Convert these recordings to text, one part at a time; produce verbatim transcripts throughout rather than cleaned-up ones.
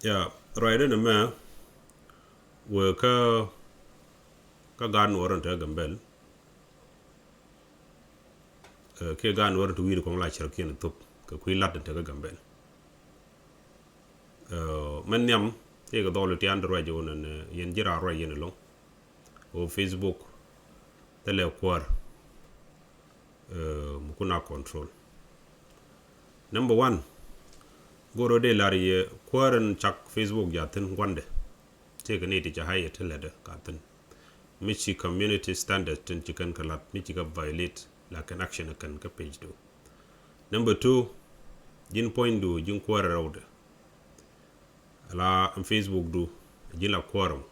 Ya, ruacdä ni mɛ wëë kä, kä gaat Nuɔɔr in te Gambɛl. Ɛ, kiɛ gaat Nuɔɔr in te wi̱i̱ kɔŋ la cär kiɛn thop kɛ kui̱ lat in te kä Gambɛl. Ɛ, mɛn nhiam tëëkɛ dhɔl itian ti ruac wun ɛn, ɛ, yɛn ji̱ raa ruac yɛn ɛlɔŋ. Ɣöö Facebook thilɛ kuäär, ɛ, mi kun a control. Number one, go̱o̱r ɣöö dee la̱r yɛ kuäär in cak Facebook jaathin gua̱ndɛ. Tëëkɛ ni ti ca hayɛ ti lɛtdɛ ka̱thin. Mi ci community standard tin ci kɛn kɛ la̱t, mi ci kɛ violate, la kɛn action kɛn kä page du. Number two, ji̱n puɔ̱nydu, ji̱n kuäär rɛwdɛ. La ɛn Facebook du, ji̱n la kuäär ɛmɔ.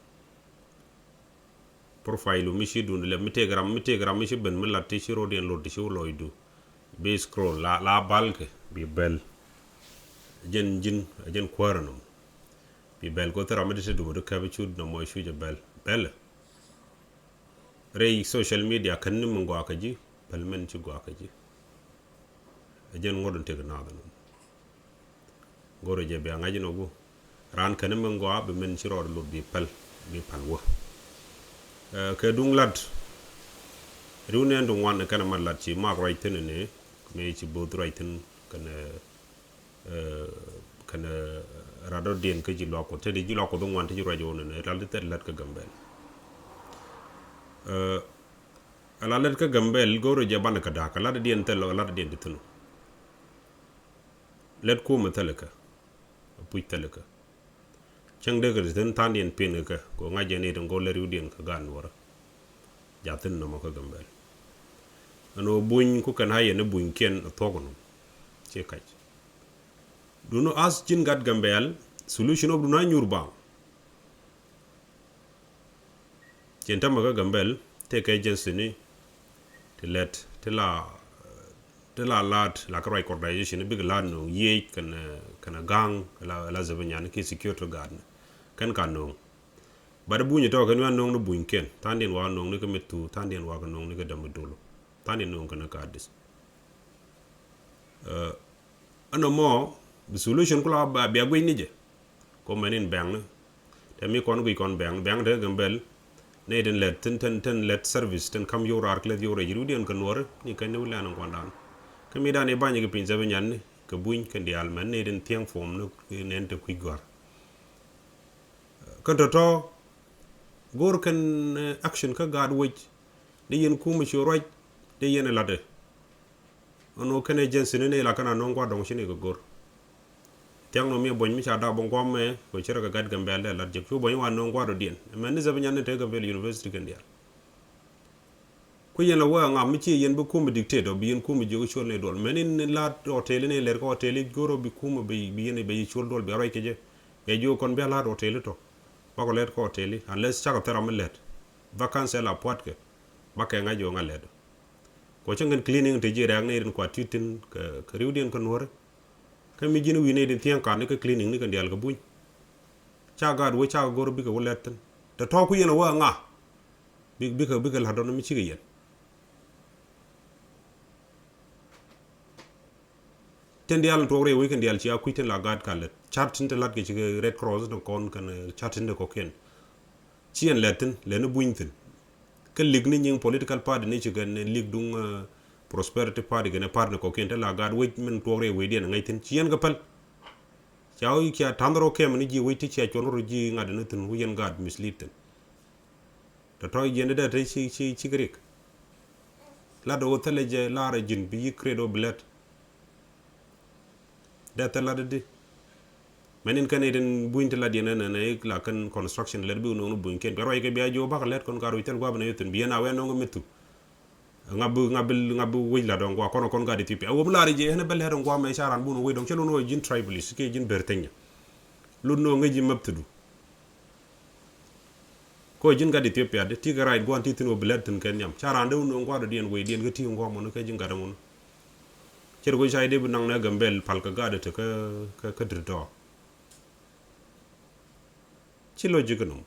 Profile mi ci dun lɛ, mi tëëk ram, mi tëëk ram mi ci ben mi lat ti ci ro̱d yɛn lot ti ci wä lɔcdu. Bi scroll la, la balkɛ bi bɛl. Jɛn ji̱n, jɛn kuäär ɛnɔ. Bi bɛl ko thil ram mi ti ti duɔ̱ɔ̱r di kɛp i̱ cut nɔmɔ i̱ cu jɛ bɛl. Bɛl. Rɛy social media kän ni mi gɔaa kä ji̱, bɛl mɛn ci gɔaa kä ji̱. Ɛ jɛn ŋuɔ̱t in tëk naath nɔmɔ. Go̱rɛ jɛ bia ŋa̱c inɔ gu. Raan kän ni mi gɔaa bi mɛn ci rɔɔd lut bi päl, bi päl wä. Ɛ, kɛ duŋ lat. Riw nɛn duŋ wan kɛn ma lat ci mak ruac thi̱n ni, mëë ci bo̱o̱th ruac thi̱n kɛn, ɛ, kɛn, ɛ, rat dɔ̱diɛn kä ji̱ luak Kuɔth. Te di ji̱ luak Kuɔth ŋuan te ji̱ ruac wä nɛn, ɛ, lat di thɛt lat kä Gambɛl. Ɛ, ɛ, lat lät kä Gambɛl, go̱o̱rɛ jɛ banɛ kä da̱a̱k, ɛ, lat diɛn thɛl, ɛ, lat diɛn ti thi̱n. Lät kumɛ thɛl kä. Puc thɛl kä. Cäŋ dee kɛ ti thi̱n tha̱a̱ŋdiɛn pin kɛ kɛ, kɛ ŋa̱c jɛ ni ti ŋo̱l lät riwdiɛn kä gaat Nuɔrä. Jathin nɔmɔ kä Gambɛl. Ɛn ɣöö buny ku kɛn a yɛn i̱ bunykiɛn ɛ thuɔ̱k nɔm. Ci kac. Duno as ji̱n gat Gambɛl, solution of duno a nyuur baŋ. Cien tämɛ kä Gambɛl, tëëkɛ agency ni, ti lɛt, ti la, ti la la̱t, la kä ruac coordination, bikɛ la̱t no̱o̱ŋ yiëëc, kɛn, kɛn ga̱a̱ŋ, la, la zɛpɛ nyan, ki security guard ni. Kɛn ka no̱o̱ŋ. Bat buny tɔ̱ kɛn wi̱i̱ a no̱o̱ŋ ni bunykiɛn, tha̱a̱ŋdiɛn wa no̱o̱ŋ ni kä mit thu, tha̱a̱ŋdiɛn wa kɛ no̱o̱ŋ ni kä däm mi dolo. Tha̱a̱ŋdiɛn no̱o̱ŋ kɛn kä adis. Ɛ, ɛnɔ mɔ, bi solution kula ba, bia guic ni jɛ. Kɔ mɛn in bɛŋni. Te mi kɔn guic kɔn bɛŋni, bɛŋni te Gambɛl. Nɛy tin lɛt, tin, tin, tin lɛt service, tin kam yo̱w raar kɛ lɛth yo̱w rɛy ji̱ riwdiɛn kɛ Nuɔri, ni kɛn ni wulɛn in kuandan. Kä mi dan i̱ bany kɛ piny sɛpɛ nyan ni, kɛ buny kɛn diaal mɛn, nɛy tin thiɛŋ form ni, nɛn te kui̱ gɔ̱a̱r. Kɛn tɔ̱tɔ̱, go̱o̱r kɛn, ɛ, action kä gaat wec, dee yɛn kumɛ ci ruac, dee yɛn ɛ latdɛ. Ɛn ɣöö kɛn agency ni nɛy la kɛn a no̱o̱ŋ gua̱a̱r dɔ̱ŋ ci nɛy kɛ go̱r. Thia̱ŋ nɔ mi buɔ̱ny mi ca da̱a̱ bä gua̱a̱r mɛ kɛ cärɛ kɛ gat Gambɛl dee lat jek cu buɔ̱ny wa no̱o̱ŋ gua̱a̱r dɔ̱diɛn. Mɛn ni zɛpɛ nyan ni te Gambɛl university kɛn diaal. Ku yɛn la wä ŋa̱p mi ci yɛn bi kumɛ dictate ɔ bi yɛn kumɛ jiök cuɔl ni duɔl. Mɛn in la̱t hotel ni lɛr kɛ hotel go̱r ɔ bi kumɛ bi, bi yɛn bi cuɔl duɔl bi a ruac kɛ jɛ. Bia jiök kɔn bia la̱t hotel tɔ. Bakɔ lɛt kɛ hotel unless cakɔ thil ram mi lɛt. Vacancy la pua̱tkɛ. Bakɛ ŋa̱c jiök ŋa̱ lɛt. Kɔ cäŋ kɛn cleaning te ji̱ rɛ̈ɛ̈k ni rin kua ti̱t thi̱n kɛ, kɛ riwdiɛn kä Nuɔ̱ri. Kä mi ji̱n wi̱i̱ ni rin thiäŋ ka̱n ni kä cleaning ni kɛn diaal kɛ buny. Ca gaat wee ca go̱r bikɛ wä lɛt thi̱n. Te tɔ̱ ku yɛn a wä a ŋa. Bi, bikɛ, bikɛ la̱t dɔ̱n mi cikɛ yɛn. Tin diaal in tuɔɔk rɛy wec kɛn diaal ci a kui̱ tin la gaat ka lät. Cat tin te lat kɛ ci kɛ Red Cross ni kɔn kɛn, eh, cat tin te kɔkiɛn. Ci ɛn lɛt thi̱n, lɛt ni buny thi̱n. Kä lik ni nyiŋ political party ni ci kɛn lik duŋ, eh, Prosperity Party kɛn party ni kɔkiɛn te la gaat wec min tuɔɔk rɛy wecdiɛn ŋäc thi̱n. Ci ɛn kɛ päl. Ca wec kia ta̱ndhɛ rɔ kɛm ni ji̱ wec ti cia cuɔn rɔ ji̱ ŋa̱t ni thi̱n wec ɛn gaat mislead thi̱n. Tɔ̱tɔ̱ jiɛn dee te ci, ci, ci kɛ rik. Lat ɣöö thilɛ jɛ laarɛ ji̱n bi yi create ɣöö bi lɛt. Dee thil lat di. Mɛn in kɛn itin buny ti lat yɛn ɛn ɛn la kɛn construction lɛt bi wun wun buny kiɛn. Bɛ ruac kɛ bia jiɔ bakɛ lɛt kɔn ka ruc thil gua̱a̱p ɛn ɛ yɛ thi̱n bi yɛn a wɛn nɔŋ kɛ mi thuk. Ŋa bi, ŋa bi, ŋa bi wec lat ɔŋ gua̱a̱ kɔn kɔn gat Ethiopia. A wä bi lar jɛ ɛn ɛ bɛ lɛt ɔŋ gua̱a̱ mɛ ca ran bun wec dɔŋ cɛ lun wä ji̱n tribalist kiɛ ji̱n ber thenya. Lut nɔŋ ŋäc ji̱ map thidu. Kɔ ji̱n gat Ethiopia di ti kɛ right gua̱n ti thi̱n wä bi lɛt thi̱n kɛ nhiam. Ca raan dee wä no̱o̱ŋ gua̱dɔdiɛn wecdiɛn kä ti ŋuɔ̱mɔni kɛ ji̱n gat ɛŋuni. Cɛ ri kɔ ca i̱ dee bi naŋ nɛ Gambɛl pal kɛ gat ɛ te kä, kä, kä Dritɔa. Ci logic kɛ nɔm.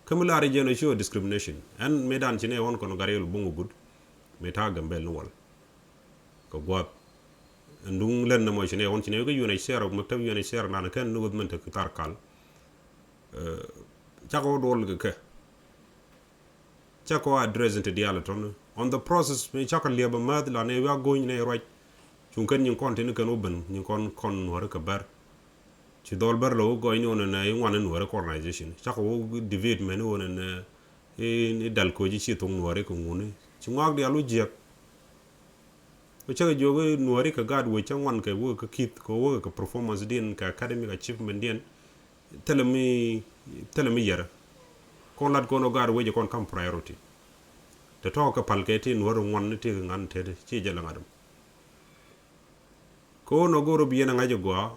Kä mi lar i̱ jɛn ɔ ci ɔ discrimination. Ɛn mëë dan ci nɛ ɣɔn kɔn gat yɛl buŋ ɔ gud. Mëë ta̱a̱ Gambɛl ni wal. Kɛ gua̱a̱th. Ɛn duŋ lɛn nɛ mɔ ci nɛ ɣɔn ci nɛ wä kä U N H C R, maktab U N H C R nanɛ kɛn ni wä mɛn te kɛ thar kal. Cakɔ wä duɔl kɛ kɛ. Cakɔ address in te diaal tɔn on the process mi cakɔ liɛp a mɛth la nɛ wä go̱ny nɛ ruac. Cuŋ kɛn nyin kɔn tin kɛn wä ben nyin kɔn kɔn nuɔri kɛ bɛr. Ci dhɔl bɛr lɛ wä gɔny ni ɣɔn nɛ iŋuan ni nuɔri kɛ organization cakɔ wä divide mɛn ni ɣɔn nɛ i dal koci ci thuŋ nuɔri kɛ ŋuni ci ŋuak diaal wä jiɛk. Wä cäkɛ jiök nuɔri kɛ gaat wec cä ŋuan kɛ wä kɛ kith kɛ wä kɛ performance diɛn kɛ academic achievement diɛn. Thilɛ mi thilɛ mi yɛrɛ. Kɔn lat kɔn ɔ gaat wec kɔn kam priority. Te tɔɔk kɛ pal kɛ ti nuɔri ŋuan ni ti kɛ ŋan tet ci jɛ lɛ ŋa̱t. Kɛ ɣöö nɔ go̱o̱r bi yɛn a ŋa̱c a gɔaa.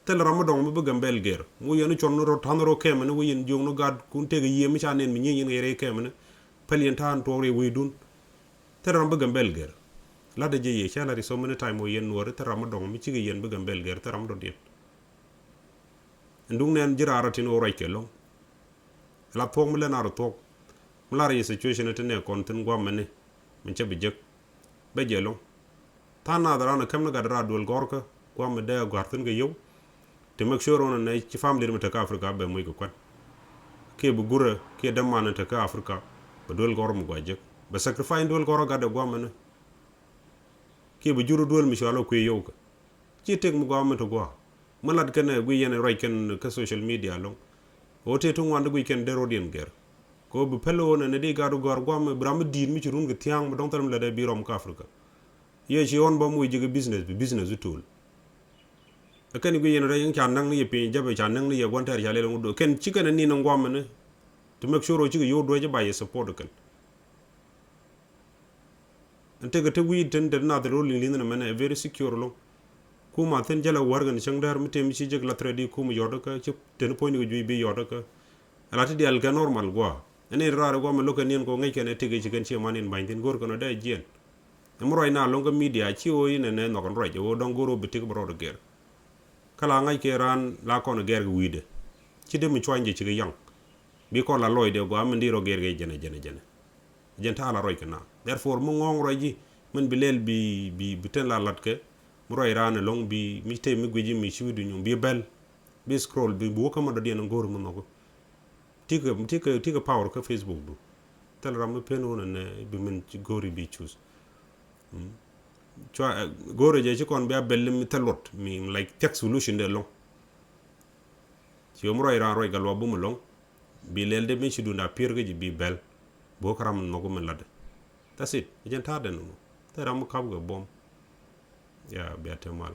Thil ram mi dɔ̱ŋ mi bi Gambɛl gɛr mi wä yɛn cuɔn ni rɔ ta̱n rɔ kɛmɛ ni wä yɛn jiök ni gat kun tek yiëë mi ca nɛn mi nyieny yɛn kɛ yɛn rɛy kɛmɛ ni. Päl yɛn ta̱a̱n tuɔɔk rɛy wecdun. Thil ram bi Gambɛl gɛr. Lat a jiɛ yɛ cä lat i̱ so many time wä yɛn nuɔri thil ram mi dɔ̱ŋ mi cikɛ yɛn bi Gambɛl gɛr thil ram mi dɔ̱diɛn. Ɛn duŋ nɛn ji̱ raar rɔ tin wä ruac kɛ lo̱ŋ. La thuɔ̱k mi lɛ nar thuɔ̱k. Mi lar yɛ situation ti nɛ kɔn thin guam mɛni. Min cɛ bi jek. Bɛ jɛ lo̱ŋ. Tha̱a̱ŋ nath ran ɛ käm ni gat raa duël gɔ̱rkä guam mi dee gua̱r thin kɛ yio̱w. Ti make sure ɣän ɛn ɛ ci family mi tekä Africa bɛ moc kɛ kuan. Kiɛ bi gurɛ kiɛ däman in tekä Africa bɛ duël gɔ̱rä mi gua̱ jek bɛ sacrifice duël gɔ̱rä gat ɛ guam mɛni. Kiɛ bi jur duël mi cual ɔ kui̱ yio̱w kɛ. Ci tek mi guam mi te gua̱. Mi lat kɛn ɛ guic yɛn ɛ ruac kɛn kä social media lo̱ŋ. Ɣöö tëë ti ŋuan ti guic kɛn dee rot yɛn gɛr. Kɛ ɣöö bi päl ɣöö nɛn ɛ di gat ɣöö gɔ̱a̱r guam mi bi ram mi di̱i̱t mi ci run kɛ thia̱a̱ŋ mi dɔ̱ŋ thil mi lät ɛ bi rɔm kä Africa. Yɛ ci ɣɔn bä muc ji̱ kɛ business bi business i̱ to̱l. Ɛ kɛn ɛ guic yɛn ɛ ruac in ca näk ni yɛ piny jäpɛ ca näk ni yɛ gua̱n tɛɛr ca lɛl ŋut kɛn ci kɛn ɛ nin in guam mɛni. To make sure ɣöö cikɛ yio̱w duec i̱ ba yɛ support kɛn. Ɛn tekɛ te wi̱i̱ tin te nath rol in li̱nh ni mɛnɛ ɛ very secure lo̱ŋ. Kuma thin jälɛ wär kɛn cäŋ däär mi tem ci jek la threat i̱ kum yɔt kä ci ten puɔ̱ny ni kɛ jui̱ bi yɔt kä. Ala ti diaal kɛ normal gua̱a̱ ɛn in raar gua̱a̱ mɛ lo̱k kɛn niɛn kɔ ŋäc kɛn ɛ tekɛ ci kɛn ci man in ba̱ny thin go̱r kɛn ɔ dee jiɛn. Ɛm ruac na lo̱ŋ kä media ci ɣöö in ɛn ɛ nhɔk ɛn ruac ɛ ɣöö dɔ̱ŋ go̱r ɣöö bi tik bɛ rɔɔd gɛr. Kä la ŋa̱c kɛ raan la kɔn gɛr kɛ wi̱i̱dɛ. Ci dee mi cuany jɛ ci kɛ yaŋ. Bi kɔn la lɔcdɛ gua̱a̱ min di rɔ gɛr kɛ jɛnɛ jɛnɛ jɛnɛ. Jɛn ta̱a̱ la ruac kɛ na. Therefore mi ŋɔ̱ɔ̱ŋ ruac ji̱ min bi lɛl bi bi bi ten la lat kɛ. Mi ruac raan ɛlɔ̱ŋ bi mi te mi guic ji̱ mi ci wi̱du nyuŋ bi bɛl. Bi scroll bi bi wä kä ma dɔ̱diɛn in go̱o̱r mi nhɔk. Tikɛ tikɛ tikɛ power kä Facebook du. Thil ram mi pen wun ɛnɛ bi min ci go̱o̱ri bi choose. Cua go̱o̱rɛ jɛ ci kɔn bia bɛl mi thil luɔt mi like thiak solution dɛ lɔ̱ŋ. Ci ɣöö mi ruac raan ruac gat luaak bum ɛlɔ̱ŋ. Bi lɛl dee mi ci dunda pier kä ji̱ bi bɛl. Bi wä kä ram mi nhɔk mi latdɛ. That's it. Jɛn ta̱a̱dɛ nɔnɔ thil ram mi kap kɛ buɔ̱m. Ya bia te mal.